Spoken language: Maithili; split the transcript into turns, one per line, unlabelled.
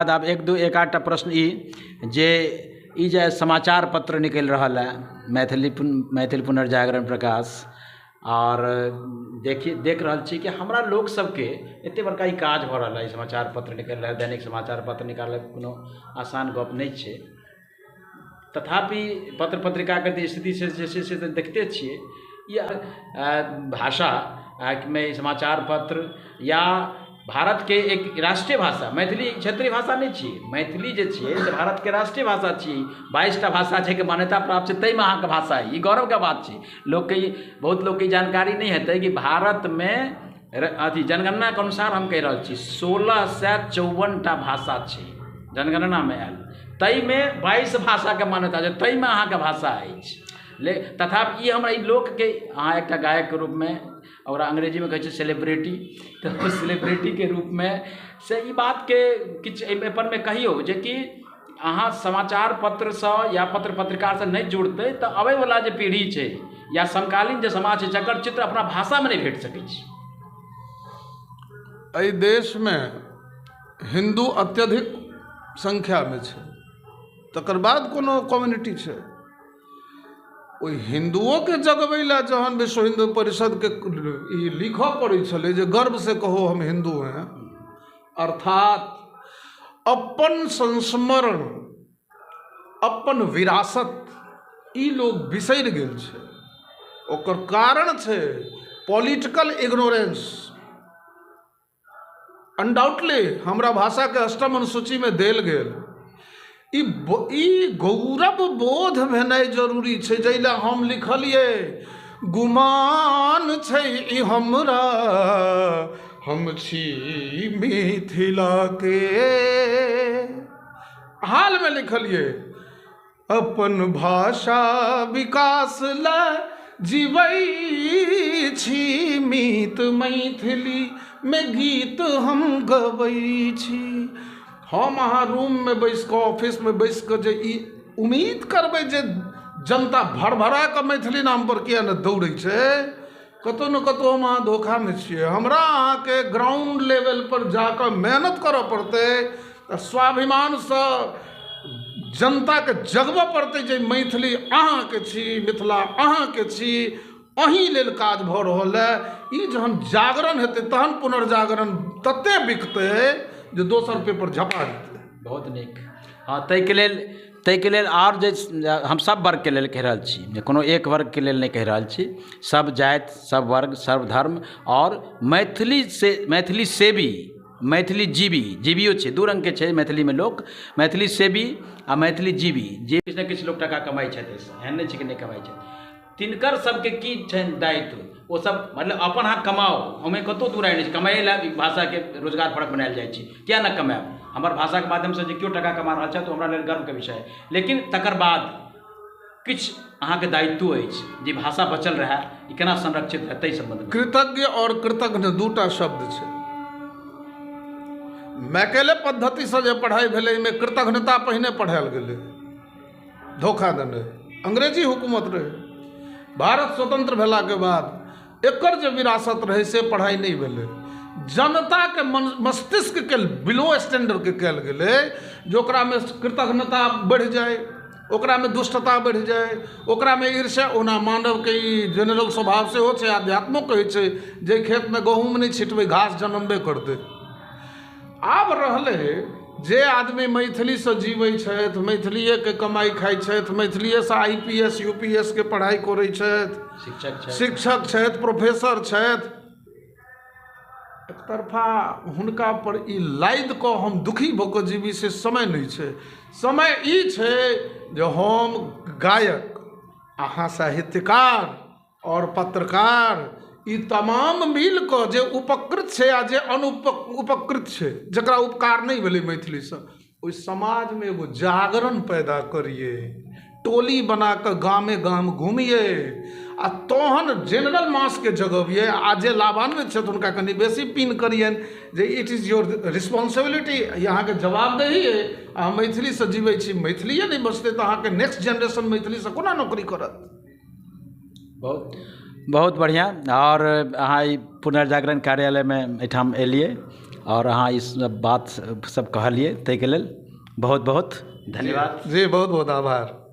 आब एक दू एक आधटा प्रश्न ई जे ई जे समाचार पत्र निकलि रहल है मैथिली मैथिल पुनर्जागरण प्रकाश, आओर देखी देख रहल छी कि हमरा लोक सबके एतेक बड़का ई काज भऽ रहल है, समाचार पत्र निकलि रहल, दैनिक समाचार पत्र निकालब कोनो आसान गप नहि छै, तथापि पत्र पत्रिकाके जे स्थिति छै जे छै से तऽ देखिते छियै। ई भाषामे समाचार पत्र या भारतके एक राष्ट्रीय भाषा मैथिली क्षेत्रीय भाषा नहि छियै, मैथिली जे छियै से भारतके राष्ट्रीय भाषा छियै। 22टा भाषा छै के मान्यता प्राप्त छै, ताहिमे अहाँके भाषा ई गौरवके बात छै। लोकके ई बहुत लोकके ई जानकारी नहि हेतै कि भारतमे अथी जनगणनाके अनुसार हम कहि रहल छी 1654टा भाषा छै जनगणनामे आयल, ताहिमे 22 भाषाके मान्यता छै, ताहिमे अहाँके भाषा अछि। तथापि ई हमरा ई लोकके अहाँ एकटा गायकके रूपमे और अंग्रेजीमे कहै छै सेलिब्रिटी, तऽ सेलिब्रिटीके रूपमे से ई बातके किछु एहि पेपरमे कहियौ जेकि अहाँ समाचार पत्रसँ या पत्र पत्रिकासँ नहि जुड़तै तऽ अबैवला जे पीढ़ी छै या समकालीन जे समाज छै जकर चित्र अपना भाषामे नहि भेट सकै छै।
एहि देशमे हिन्दू अत्यधिक संख्यामे छै, तकर बाद कोनो कम्युनिटी छै। ओहि हिन्दुओके जगबै लए जहन विश्व हिन्दू परिषदके ई लिखऽ पड़ै छलै जे गर्व से कहो हम हिन्दू हैं, अर्थात अपन संस्मरण अपन विरासत ई लोग बिसरि गेल छै। ओकर कारण छै पॉलिटिकल इग्नोरेंस। अनडाउटली हमरा भाषाके अष्टम अनुसूचीमे देल गेल ई गौरव बोध भेनाइ जरूरी छै, जाहि लए हम लिखलियै गुमान छै ई हमरा हम छी मिथिलाके। हालमे लिखलियै अपन भाषा विकास लए जीबै छी मीत मैथिली मे गीत हम गबै छी। हम अहाँ रूममे बैस कऽ ऑफिसमे बैस कऽ जे ई उम्मीद करबै जे जनता भरभरा कऽ मैथिली नामपर किए नहि दौड़ै छै, कतहु ने कतहु हम अहाँ धोखामे छियै। हमरा अहाँके ग्राउंड लेवलपर जाकऽ मेहनत करऽ पड़तै आ स्वाभिमानसँ जनताके जगबऽ पड़तै जे मैथिली अहाँके छी, मिथिला अहाँके छी, अहीं लेल काज भऽ रहल अइ। ई जहन जागरण हेतै तहन पुनर्जागरण तते बिकतै जे दोसर पेपर झपा जेतै।
बहुत नीक। हँ, ताहिके लेल आओर जे हम सब वर्गके लेल कहि रहल छी, जे कोनो एक वर्गके लेल नहि कहि रहल छी, सब जाति सब वर्ग सब धर्म आओर मैथिली से मैथिली सेवी मैथिली जीवी, जीवियो छै, दू रङ्गके छै मैथिलीमे लोक, मैथिली सेवी आ मैथिली जीवी, जे किछु ने किछु लोक टाका कमाइ छथि एहिसँ, एहन नहि छै कि नहि कमाइ छथि। तिनकर सबके की छनि दायित्व, ओ सब मतलब अपन अहाँ कमाउ, ओहिमे कतहु दू राय नहि छै, कमाइ लए भाषाके रोजगार परक बनायल जाइ छै, किया नहि कमायब, हमर भाषाके माध्यमसँ जे केओ टाका कमा रहल छथि ओ हमरा लेल गर्वके विषय। लेकिन तकर बाद किछु अहाँके दायित्व अछि जे भाषा बचल रहए, ई केना संरक्षित हैत ताहि सम्बन्धमे।
कृतज्ञ आओर कृतघ्न दूटा शब्द छै। मैकेले पद्धतिसँ जे पढ़ाइ भेलै एहिमे कृतघ्नता पहिने पढ़ायल गेलै, धोखा देने अंग्रेजी हुकूमत रहै। भारत स्वतंत्र भेलाके बाद एकर जे विरासत रहै से पढ़ाइ नहि भेलै। जनताके मन मस्तिष्कके बिलो स्टैंडर्डके कयल गेलै जे ओकरामे कृतघ्नता बढ़ि जाय, ओकरामे दुष्टता बढ़ि जाय, ओकरामे ईर्ष्या। ओना मानवके ई जेनरल स्वभाव सेहो छै, आध्यात्मो कहै छै जे खेतमे गहूँम नहि छिटबै घास जनमबे करतै। आब रहलै जे आदमी मैथिलीसँ जीबै छथि, मैथिलीएके कमाइ खाइ छथि, मैथिलीएसँ I P S U P S के पढ़ाइ करै छथि, शिक्षक छथि, प्रोफेसर छथि, एकतरफा हुनका पर ई लादि कऽ हम दुखी भऽ कऽ जीबी से समय नहि छै। समय ई छै जे हम गायक, अहाँ साहित्यकार आओर पत्रकार, ई तमाम मिल कऽ जे उपकृत छै आ जे अनुप उपकृत छै, जकरा उपकार नहि भेलै मैथिलीसँ, ओहि समाजमे एगो जागरण पैदा करियै, टोली बना कऽ गामे गाम घुमियै आ तहन जेनरल मासके जगबियै आ जे लाभान्वित छथि हुनका कनि बेसी पिन करियनि जे it is your responsibility, ई अहाँके जवाबदेही अइ। अहाँ मैथिलीसँ जीबै छी, मैथिलीए नहि बचतै तऽ अहाँके नेक्स्ट जेनरेशन मैथिलीसँ कोना नौकरी करत।
बहुत बहुत बढ़िआँ। आओर अहाँ ई पुनर्जागरण कार्यालयमे एहिठाम एलियै आओर अहाँ ई सब बात सब कहलियै ताहिके लेल बहुत बहुत धन्यवाद।
जी, बहुत बहुत आभार।